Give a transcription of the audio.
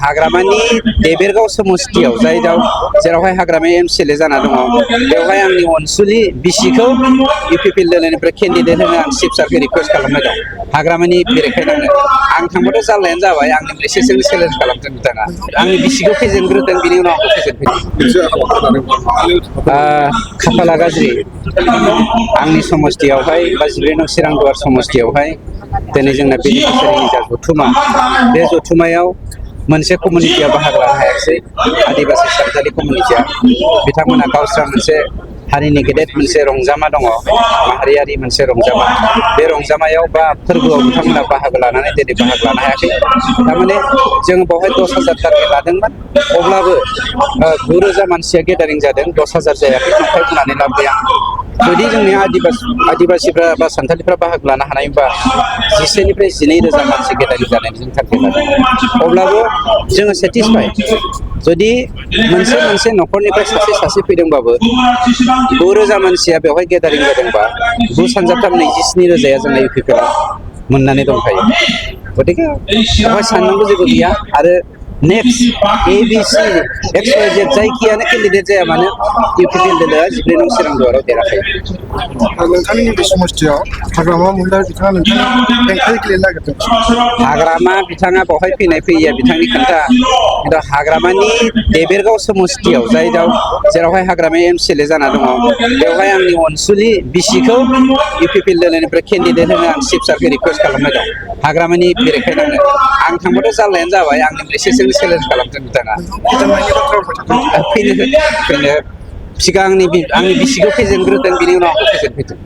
हाग्रामानि देबेरगाव समस्तियाव जेरावहाय हाग्रामा एमसिएलए जाना दङ बेवहाय आंनि अनसुलि बिसिखौ इउपिपिएल दोलोनिफ्राय केन्डिडेट होनो आं चिफ सारखौ रिकुवेस्ट खालामबाय दं हाग्रामानि बेरेखायनांनो आं थांबाथ' जाल्लायानो जाबाय आंनिफ्राय एसेसो चेलेन्ज खालामदों बिथाङा आंनि बिसिखौ फेजेनग्रोदों बिनि उनाव आंखौ फेजेनफैदों खाफाला गाज्रि आंनि समस्तियावहाय बा 11 नं चिरांदुवार समस्तियावहाय दिनै जोंना बेनिफिसियारिनि जा जथुमा बे जथुमायाव मोनसे कमिउनिटिया बाहागो लानो हायाखिसै आदिबासि सानजारि कमिउनिटिया बिथांमोना गावस्रा मोनसे हारिनि गेदेर मोनसे रंजामा दङ माहारियारि मोनसे रंजामा बे रंजामायाव बा फोरबोआव बिथांमोना बाहागो लानानै दिनै बाहागो लानो हायाखै थारमाने जों बेवहाय 10,000 टारगेट लादोंमोन अब्लाबो 9,000 मानसिया गेदारिं जादों 10,000 जायाखै नंखाय बुंनानै लाब गैया जुदि जोंनि आदिबासिफ्रा बा सानथालिफ्रा बाहागो लानो हानायबा 11 निफ्राय 12,000 मानसि गेदारिं जानायनि जों टारगेट लादों अब्लाबो जोङो सेटिसफाइड जुदि मोनसे न'खरनिफ्राय सासे फैदोंबाबो 9,000 मानसिया बेवहाय गेदारिं जादोंबा 9 सानजाबथाम 27,000 जोंना इउपिपिएलआ मोननानै दंखायो गतिके बेवहाय साननांगौ जेबो गैया आरो नेक्स्ट एबिसि XYZ जायखियानो केन्डिडेट जाया मानो इउपिपिएल दोलोआ 11 नं चिरांदुवाराव देरहाखायो नोंथांनि नैबे समस्तियाव हाग्रामा महिला बिथाङा नोंथांनि हेंथायै गेलेनो नागिरदों हाग्रामा बिथाङा बेवहाय फैया बिथांनि खोथा खिन्थु हाग्रामानि देबेरगाव समस्तियाव जेरावहाय हाग्रामा एमसिएलए जाना दङ बेवहाय आंनि अनसुलि बिसिखौ इउपिपिएल दोलोनिफ्राय केन्डिडेट होनो आं चिफ सारखौ रिकुवेस्ट खालामबाय दं हाग्रामानि बेरेखायनांनो आं थांबाथ' जाल्लायानो जाबाय आंनिफ्राय एसेसो चेलेन्ज खालामदों बिथाङा फैनो सिगां आंनि बिसिखौ फेजेनग्रोदों बिनि उनाव आंखौ फेजेनफैदों